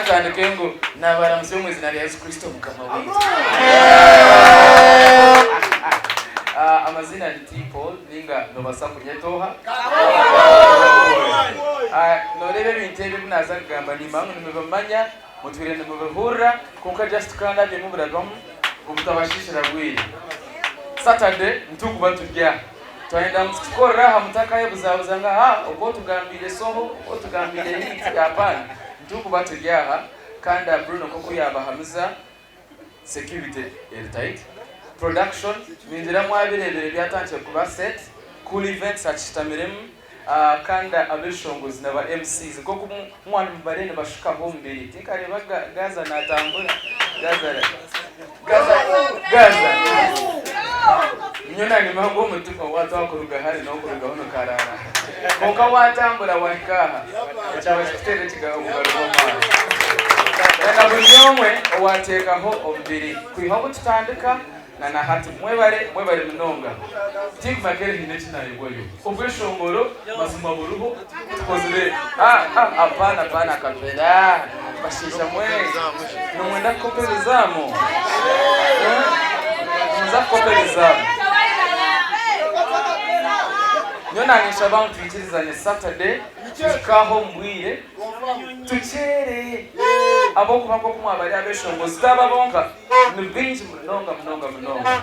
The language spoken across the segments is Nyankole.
Ntandike ngu nabaramutsya omu izina rya Yesu Kristo mukama waitu. Amazina ni T Paul ninga nobasa kunyeta oha? Noreeba ebintu ebi ebi naza kugamba nimanya ngu nimubimanya mutwire nimubihurira kwonka just tukandabyamu burabamu obutabashishira bwire. Saturday nitukuba turi aha twayenda ngu tukikorere aha mutakayebuzabuza ngu aha oku otugambiire soho oku otugambiire hit apana nitukuba turi aha kandi Bruno nkoku yabahamiza Security eri tight. Production ningira mwabirebire byatandikire kuba set. Cool events akishutamiremu kandi abeshongozi na ba MCs nkoku mwaba nimubareeba nibashukaho omubiri tinkareeba Gaza natambura Gaza Gaza Gaza nyowe nanye ngu omutima watwakuruga hare nokurugaho nokarara kwonka watambura wahika aha ekyaba kikuteera obugaro bw'amaani na buri omwe owateekaho omubiri kwiha obu tutandika na na hati mwebare mwebare munonga tinkumakere haine eki nayebwayo obweshongoro mazima buriho tukozire ah ah apana apana akapera bashaija mwe nimwenda kukopa ebizaamu eh nimuza kukopa ebizaamu nyowe nanye nshaba ngu twikirizane Saturday tuhike aho omu bwire tukyere ahabw'okuba nk'oku mwabari abeshongozi ti aba bonka ni baingi munonga munonga munonga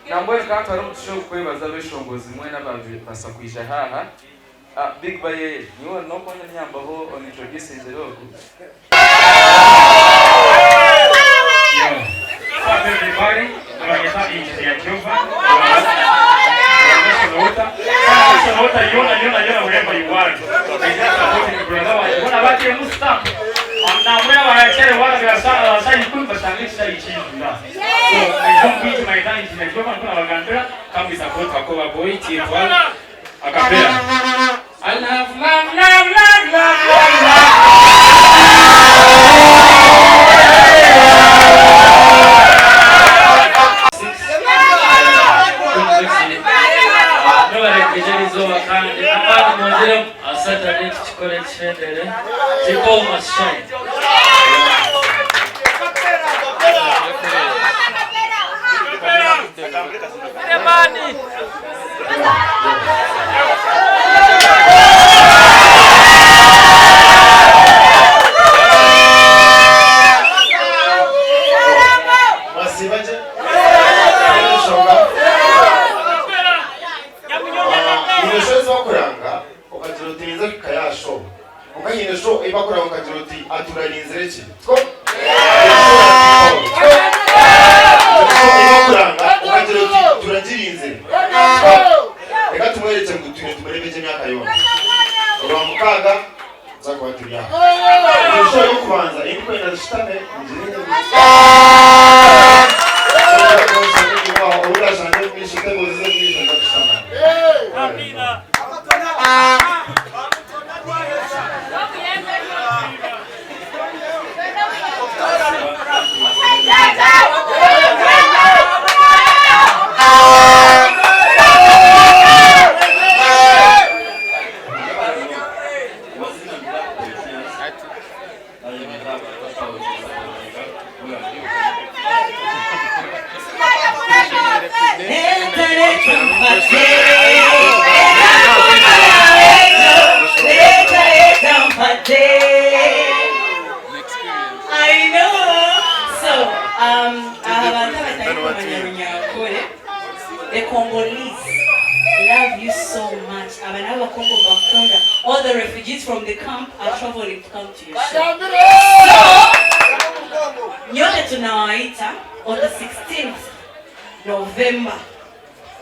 nambwenu ka ntware omugisha ogu kwebaza abeshongozi mwena ababasa kwija haaha Big Bayeye niiwe ori n'okunyambaho on introducingire ogu. Yo, what's up everybody? Nabanyeta Engineer Jovan, Sorota. Sorota yona yona yona wherever you are. Naija supporting brother wange. Bona batemu stamp. Namwe abakyere wana birasa abashaija ikumi bashanga ekishayi kijura. So naija omu bwingi mayeta Engineer Jovan nko nabagambira come we support Kakoba boy T12 Acapella. I love love love love love love love. Mwebarekeje erizooba kandi amaani mwongyeremu aha Saturday tukikore kihendere. People must shine. Mwasiiba gye? Enshonga haine show ezi bakuranga okagira oti ninza kuhika aha show kwonka haine show ei bakuranga okagira oti aturarinzire ki? Tikwo? Eyokuranga okagira oti turagirinzire. Reka tumwerekye ngu twine tumureebe gye emyaka yoona. Orwamukaaga tuza kuba turi aha. Enshuro y'okubanza ei ndikwenda nshutame ngire Orashanga omu maisho tebo zize omu maisho nza kushutama. I know. So, um, abantu abatari kumanya Runyankore, the Congolese love you so much. Aba nabo Abakongo mbakunda. All the refugees from the camp are traveling to come to your show. So, nyote tunawaita on the 16th November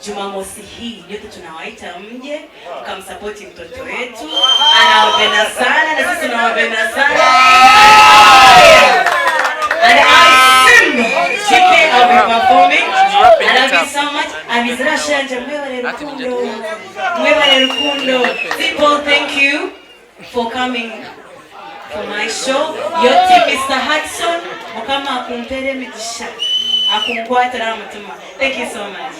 Jumamosi hii nyote tunawaita mje mkamsapoti mtoto wetu, anawapenda sana na sisi tunawapenda sana. And I Simba GK will be performing and I'll be you so much. Abizire aha show yangye mwebare rukundo. Mwebare rukundo. People thank you for coming for my show. Your team Mister Hudson, Mukama akumpere emigisha. Akunkwatire aha mutima. Thank you so much.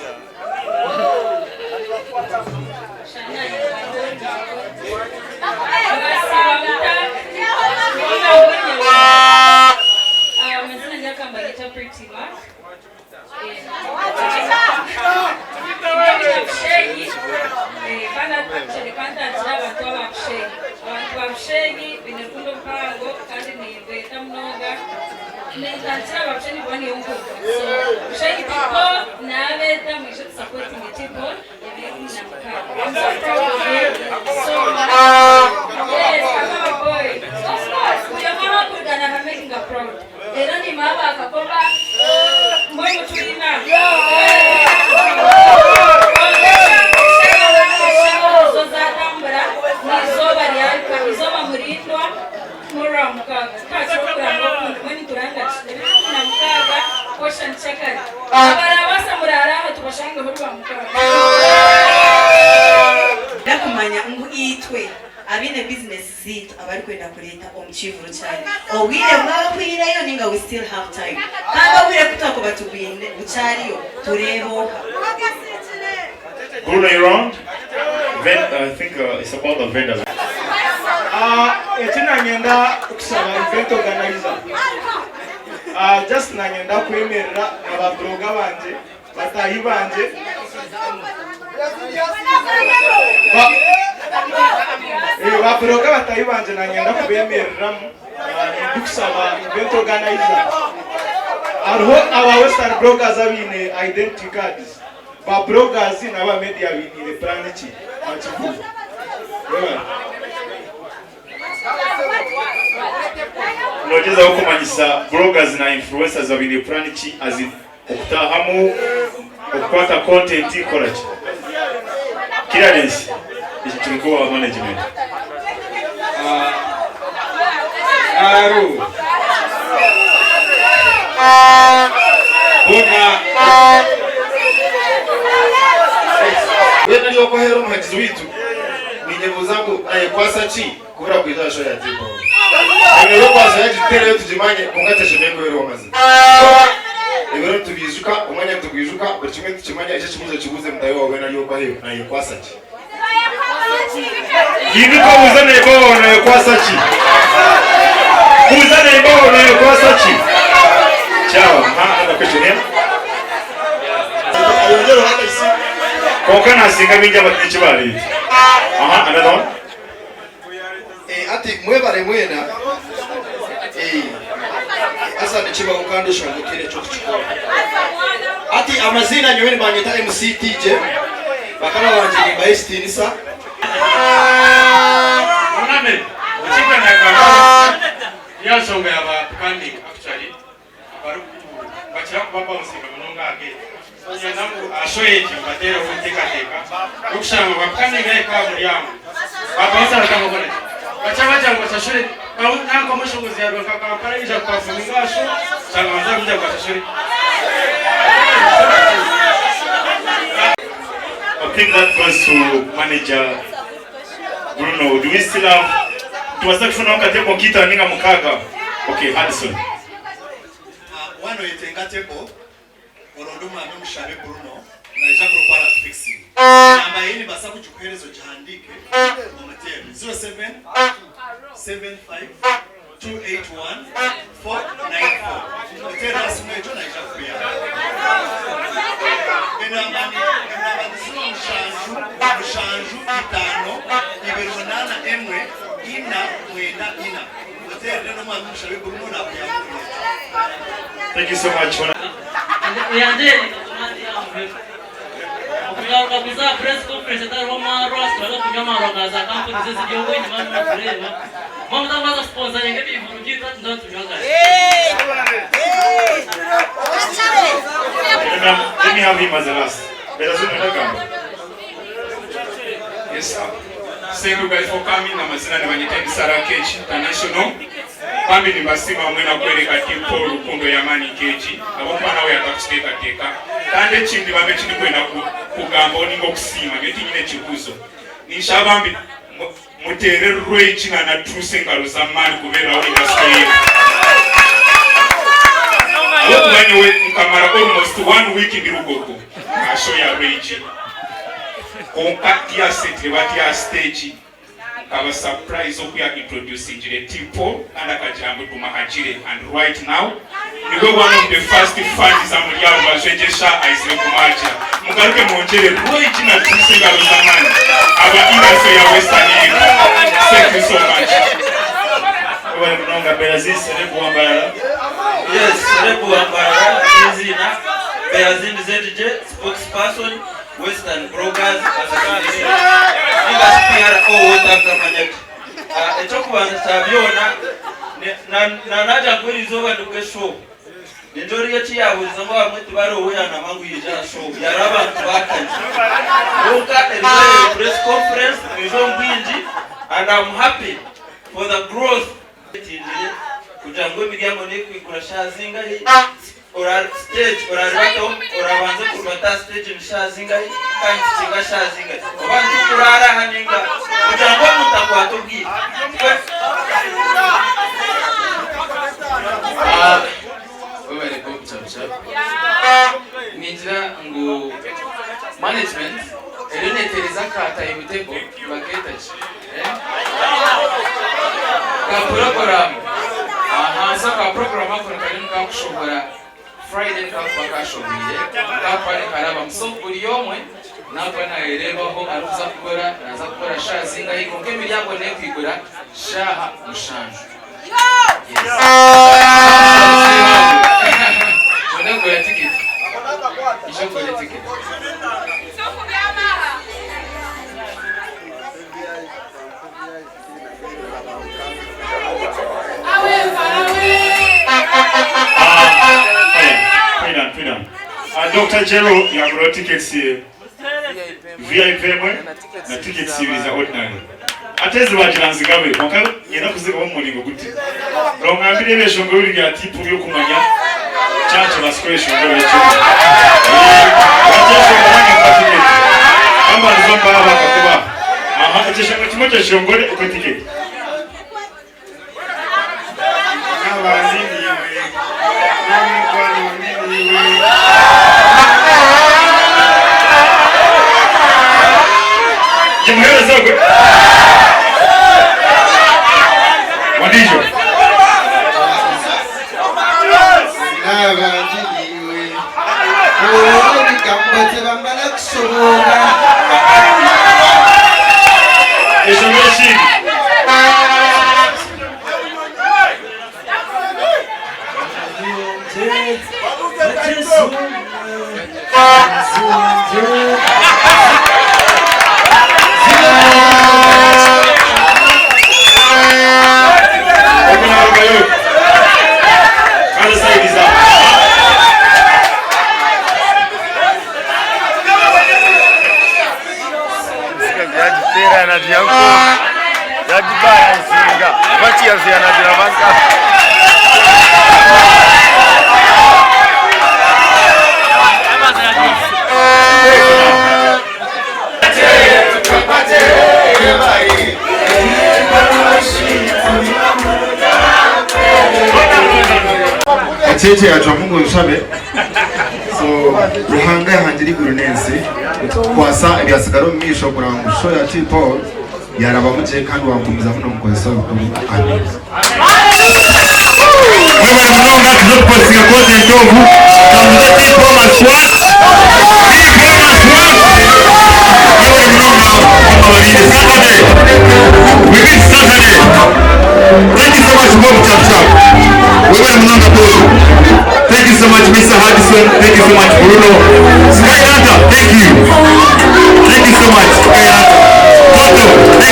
Ndakumanya ngu itwe abaine bizinesi zaitu abarikwenda kureeta omu kivuro kyanyu obwire bwahwireyo ninga we still have time kandi obwire kutwakuba tubwine bukyariyo tureebe oha. Bruno, you round? Ven, I think it's about the vendors. Eki nanyenda kushaba event organizer just nanyenda kwemerera na ba blogger bangye bataahi bangye ba blogger bataahi bangye nanyenda kubemereramu ndikushaba event organizer hariho aba western bloggers abaine identity cards ba bloggers n'aba media bainiire plan ki aha kivuga webale. Nogyezaho kumanyisa bloggers na influencers babaine plan ki as in okutahamu okukwata content kukora ki? Clearance eki kiri nkowa management. Aru. Bona. Weena ari okwo aheeru omuhagizi waitu, ninyebuuza ngu nayekwasa ki kubura kwija aha show ya T-Paul? Ebiro by'okwasa yagituteereyo tugimanye kwonka teshemereire kuba eriho amazima. Ebiro nitubiijuka, omwanya nitugwijuka, buri kimwe nitukimanya, ekyo ekibuuzo kibuuze mutaahi waawe weena ari okwo aheeru, nayekwasa ki? Hinduka obuuze neiba waawe nayekwasa ki? Buuza neiba waawe nayekwasa ki? Kyawa, ha another question here. Kwonka nasinga baingi abataine eki bareeta. Aha, another one. Eh, ati mwebare mwena eh, haza nikibaho kandi oshanga otaine eky'okukikora. Ati amaziina nyowe nibanyeta MC TJ, bakama bangye nimbaha ekitiinisa. Muname, ekikwenda kugamba niyo nshonga ya ba upcoming actually abariku bakira kuba bouncing munonga aha gate. So niinyenda ngu aha show egi mbateereho enteekateeka y'okushanga ngu upcoming yahika aha muryango ba bouncer batandika kukora ki? Bakira bagira ngu bashashure nanka omweshongozi yaruga nka Kampala yaija ku performinga aha show oshanga banza baramugira ngu bashashure. I think that goes to manager Bruno. Do we still have tubaasa kufunaho akatebo nk'eitaano ninga mukaaga? Okay, Hudson. Waaba noyetenga table, oronde omwami omushabe Bruno naija kuba arakufikisinga. Enamba ye nimbaasa kugikuheereza ogihandiike omuteere 07 75 281 494. Oteere aha simu egyo naija kukuyamba. Enamba ni enamba ni ziro mushanju mushanju itaano ibiri munaana emwe ina mwenda ina. Oteerere n'omwami omushabe Bruno nakuyamba omuri ekyo. Thank you so much. Okugaruka kuza aha press conference etariho marwa, turaza kunywa amarwa ga za kampuni zeziri obwingi mwaba nimutureeba. Mwaba mutakubaasa kusponsaringa ebivuru byaitu hati nituba nitunywa gari. Let me have him as the last. Better soon ndagamba. Yes, sir. Thank you guys for coming. Amazina nibanyeta Emisara Kechi International. Bambi nibasiima mwena kwereka Team Paul rukundo y'amaani nk'egi ahabw'okuba nawe yatakuteekateeka. Kandi ekindi bambi eki ndikwenda kugambaho ninga okusiima, nyowe tinyine kibuuzo. Ninshaba bambi muteere Rwegi na na Truce engaro z'amaani kubeereraho industry yaitu. Ahabw'okuba nyowe nkamara almost one week ndi Lugogo aha show ya Rwegi kwonka tiyasetire bati aha stage. Nkaba surprise oku ya introducingire T-Paul kandi akagira ngu guma agire and right now niwe one of the first fans amuri aha rubaju egyo eshaaha aizire kumwagira. Mugaruke mwongyere Rwegi na Juice engaro z'amaani aba industry ya western yaitu. Thank you so much. Webale munonga Berazin Celeb wa Mbarara. Yes, Celeb wa Mbarara n'eiziina Berazin ZJ spokesperson Western Bloggers Association ninga shi PRO wotakamanya gye. Ah, Eky'okubanza kya byona nanagira ngu erizooba nibwo eshow ningira oriya eki yahuriza ngu abamwe tibariho yanama ngu yija aha show yari abantu bakanye kwonka erizooba eri press conference mwije omu bwingi and I'm happy for the growth etingire kugira ngu emiryango nekwigura shaaha zingahi Ora stage oraribataho orabanze kuribata aha stage ni shaaha zingahi kandi tukinga shaaha zingahi oba nitukurara aha ninga kugira ngu omuntu akwate obwire Webale Bob Chabuchabu. Ningira ngu management eriyo netereza ka time table nibakeeta ki? Eh? Ka program. Aha, so ka program ako nikari nikakushobora Friday nikakuba kashoboire kakuba nikarabamu so buri omwe nakuba nayereebaho arikuza kukora naza kukora shaaha zingahi kwonka emiryango nekwigura shaaha mushanju. Yes. Mwenda kugura tikiti. Ija kugura tikiti. Dr. Jero yagura tickets VIP emwe na tickets ibiri za ordinary ate ezi bagira nzigabe kwonka nyenda kuzigaba omu muringo guti rongambire ebyeshongoro biri bya tipu by'okumanya kyanki basiko eshongoro ekyo kambanza mbaha bakakuba aha ekyeshongoro kimwe kyeshongore okwe ticket N'abandi niiwe, n'omukwano ndi niiwe. Kimuhereze ogwe. Ondiijo. N'abandi niiwe, ebigambo tibamara kushoboora. Ekyo n'ekindi. Ogwo naarugayo. Kandi sayidi za. Yagiteera nagira nko yagibalansinga bakiyaziya nagira banka. Ekyekye yacwamu ngu nshabe so Ruhanga yahangira iguru n'ensi kutukwasa ebyasigara omu maisho kureba ngu show ya T Paul yarabamu gye kandi wagumizamu nomukozesa bikuru. Amiina. Mwebale munonga tuze kupositinga content ogu kamuze T Paul must work T Paul must work Mwebale munonga Mukama abarinde Saturday we meet Saturday Thank you so much Bob Chap Chap Mwebale munonga Paul Thank you so much Mr. Hudson Thank you so much Bruno Sky Hunter thank you Thank you so much